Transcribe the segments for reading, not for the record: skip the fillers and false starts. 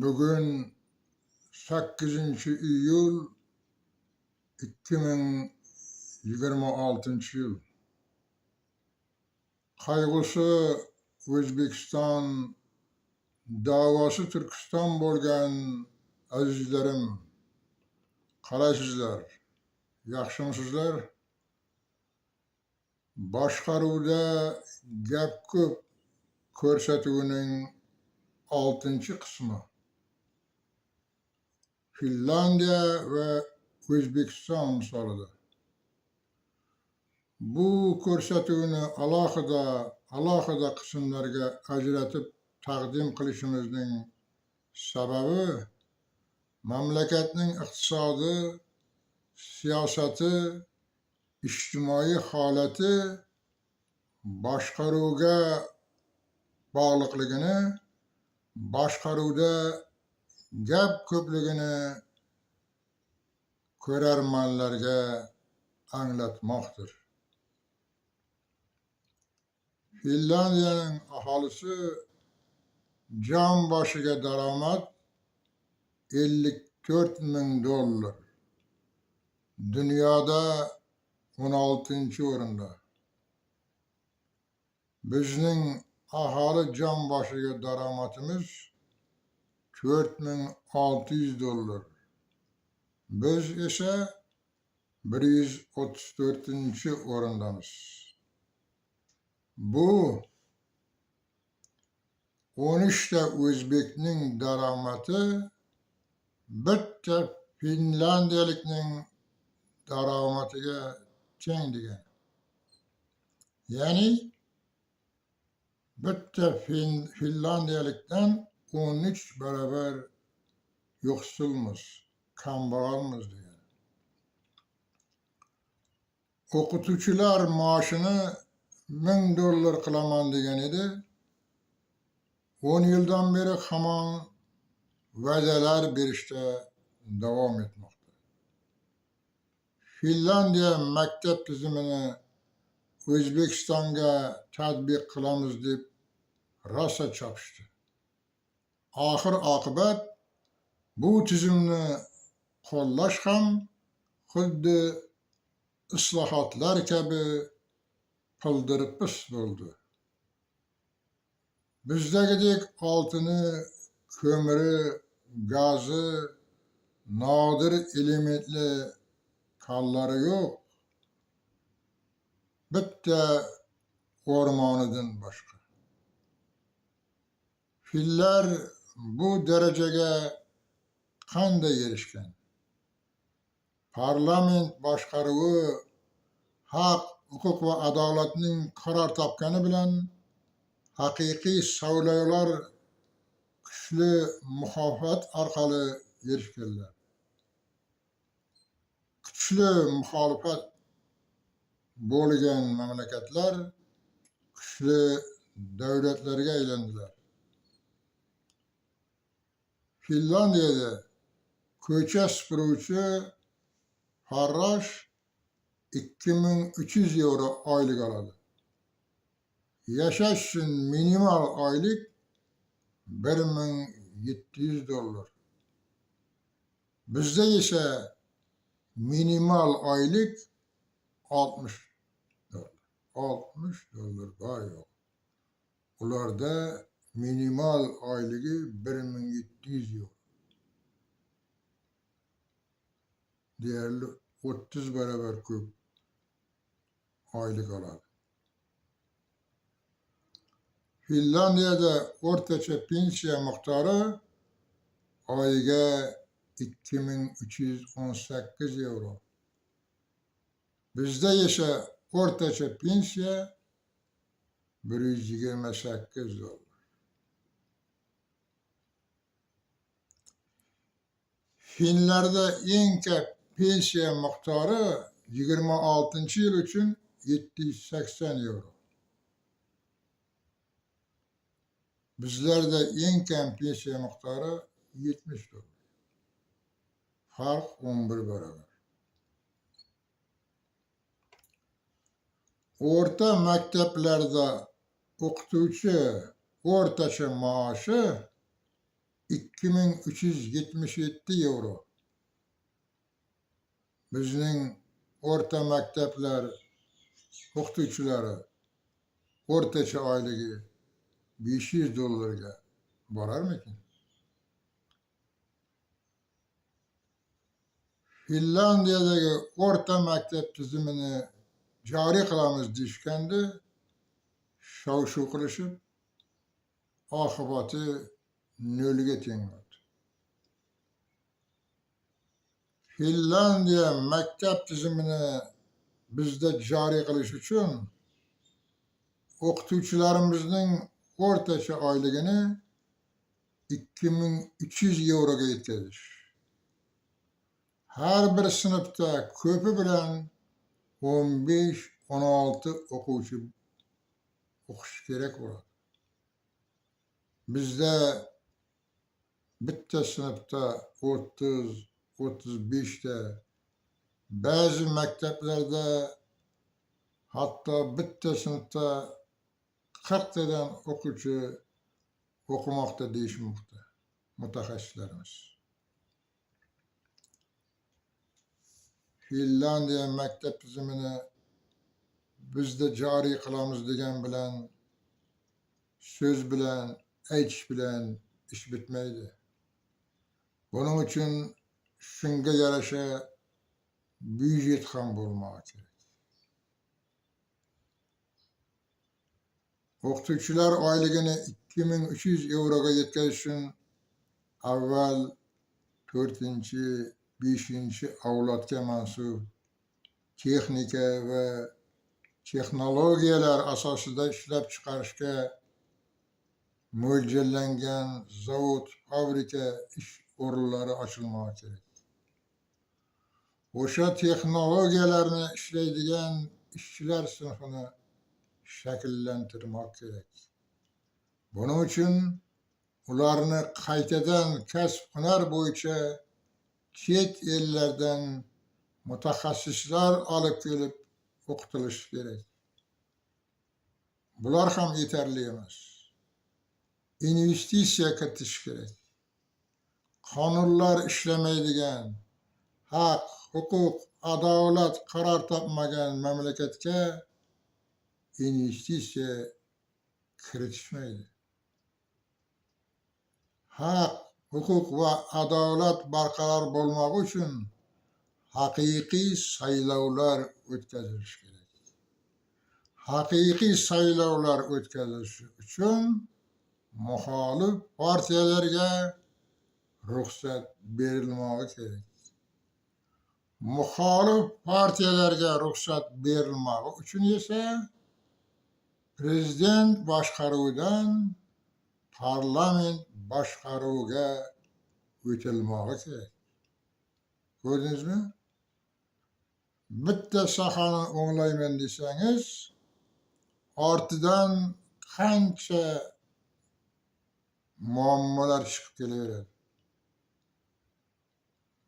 Bugun 8 iyul 2026-yil. Qayg'usi O'zbekiston, da'vosi Turkiston bo'lgan azizlarim, qalaysizlar? Yaxshimisizlar? Boshqaruvda gap ko'p ko'rsatuvining 6-qismi. Finlyandiya va O'zbekiston misolida. Bu ko'rsatuvni alohida alohida qismlarga ajratib taqdim qilishimizning sababi mamlakatning iqtisodi, siyosati, ijtimoiy holati boshqaruvga bog'liqligini, boshqaruvda gap ko'pligini ko'rarmanlarga anglatmoqdir. Finlyandiyaning aholisi jon boshiga daromad 54 ming dollar. Dunyoda 16-o'rinda. Bizning aholi jon boshiga daromadimiz 4600 dollar. Biz esa 134-o'rindamiz. Bu 13 ta o'zbekning daromadi bitta finlyandiyalikning daromadiga teng degani. Ya'ni bitta finlyandiyalikdan 13 barobar yo'qsulmiz, kambag'almiz degani. O'qituvchilar maoshini 1000 dollar qilaman degan edi. 10 yildan beri hamon va'dalar berishda davom etmoqda. Finlyandiya maktab tizimini O'zbekistonga tatbiq qilamiz deb rosa chopishdi. Oxir oqibat bu tizimni qo'llash ham xuddi islohotlar kabi pildirpis bo'ldi. Bizdagidek oltini, ko'miri, gazi, nodir elementli konlari yo'q. Bitta o'rmonidan boshqa. Finlar bu darajaga qanday erishgan? Parlament boshqaruvi, haq, huquq va adolatning qaror topgani bilan haqiqiy saylovlar, kuchli muxolifat orqali erishganlar. Kuchli muxolifat bo'lgan mamlakatlar kuchli davlatlarga aylandilar. Finlyandiyada ko'cha supuruvchi farrosh 2300 yevro oylik oladi. Yashash uchun minimal oylik 1700 dollar. Bizda esa minimal oylik 60 dollar. 60 dollar bor yo'q. Ularda minimal oyligi 1700 yevro. Deyarli 30 barobar ko'p oylik oladi. Finlyandiyada o'rtacha pensiya miqdori oyiga 2318 yevro. Bizda esa o'rtacha pensiya 128 dollar. Finlarda eng kam pensiya miqdori 26-yil uchun 780 yevro. Bizlarda eng kam pensiya miqdori 70 dollar. Farq 11 barobar. O'rta maktablarda o'qituvchi o'rtacha maoshi 2377 yevro. Bizning o'rta maktablar o'qituvchilari o'rtacha oyligi 500 dollarga borarmikin? Finlandiyadagi o'rta maktab tizimini joriy qilamiz deyishganda shov-shuv qilishib, oqibati nolga teng bo'ldi. Finlandiya maktab tizimini bizda joriy qilish uchun o'qituvchilarimizning o'rtacha oyligini 2300 yevroga yetkazish. Har bir sinfda ko'pi bilan 15-16 o'quvchi o'qishi kerak bo'ladi. Bizda bitta sinfda 30-35 ta, ba'zi maktablarda hatto bitta sinfda 40 tadan o'quvchi o'qimoqda deyishmoqda mutaxassislarimiz. Finlandiya maktab tizimini bizda joriy qilamiz degan bilan, so'z bilan, aytish bilan ish bitmaydi. Buning uchun shunga yarasha byudjet ham bo'lmog'i kerak. O'qituvchilar oyligini 2300 yevroga yetkazish uchun avval 4-5 avlodga mansub texnika va texnologiyalar asosida ishlab chiqarishga mo'ljallangan zavod, fabrika, ish o'rinlari ochilmog'i kerak. O'sha texnologiyalarni ishlaydigan ishchilar sinfini shakllantirmoq kerak. Buning uchun ularni qaytadan kasb-hunar bo'yicha chet ellardan mutaxassislar olib kelib o'qitilishi kerak. Bular ham yetarli emas. Investitsiya kiritish kerak. Qonunlar ishlamaydigan, haq, huquq, adolat qaror topmagan mamlakatga investitsiya kiritishmaydi. Haq, huquq va adolat barqaror bo'lmog'i uchun haqiqiy saylovlar o'tkazilishi kerak. Haqiqiy saylovlar o'tkazilishi uchun muxolif partiyalarga ruxsat berilmog'i kerak. Muxolif partiyalarga ruxsat berilmog'i uchun esa prezident boshqaruvidan parlament boshqaruviga o'tilmog'i kerak. Ko'rdingizmi? Bitta sohani o'nglayman desangiz, ortidan qancha muammolar chiqib kelaveradi.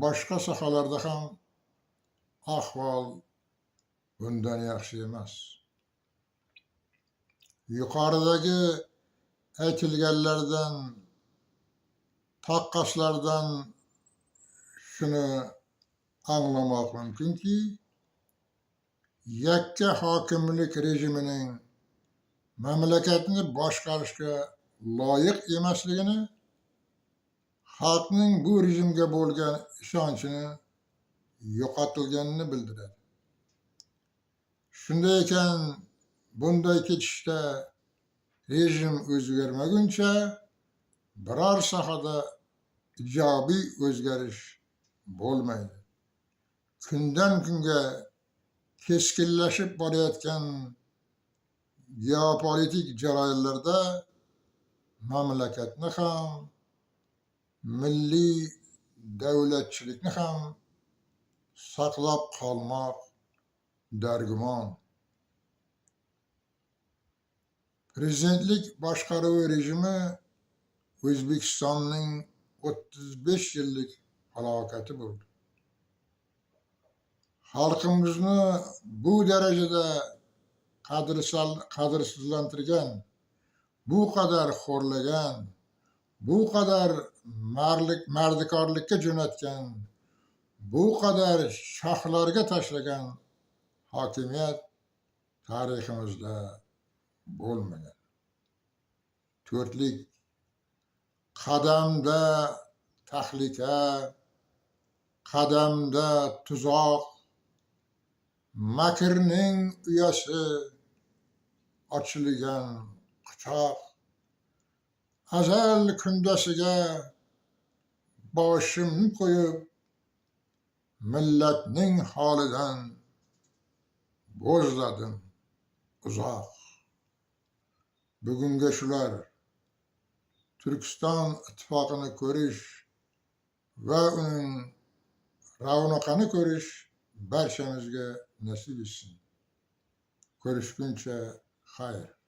Boshqa sohalarda ham ahvol bundan yaxshi emas. Yuqoridagi aytilganlardan, taqqoslardan shuni anglamoq mumkinki, yakka hokimlik rejimining mamlakatni boshqarishga loyiq emasligini, xalqning bu rejimga bo'lgan ishonchini yo'qotilganini bildiradi. Shunday ekan, bunday ketishda rejim o'zgarmaguncha biror sohada ijobiy o'zgarish bo'lmaydi. Kundan kunga keskinlashib borayotgan geopolitik jarayonlarda mamlakatni ham, milliy davlatchilikni ham saqlab qolmoq dargumon. Prezidentlik boshqaruvi rejimi O'zbekistonning 35 yillik falokati bo'ldi. Xalqimizni bu darajada qadrsizlantirgan, bu qadar xo'rlagan, Bu qadar mardlik, mardikorlikka jo'natgan, bu qadar shoxlarga tashlagan hokimiyat tariximizda bo'lmagan. To'rtlik qadamda tahlika, qadamda tuzoq, makrning uyasi ochilgan quchoq, azal kundasiga boshimni qo'yib, millatning holidan bo'zladim uzoq. Bugunga shular. Turkiston ittifoqini ko'rish va uning ravnaqini ko'rish barchamizga nasib etsin. Ko'rishguncha xayr.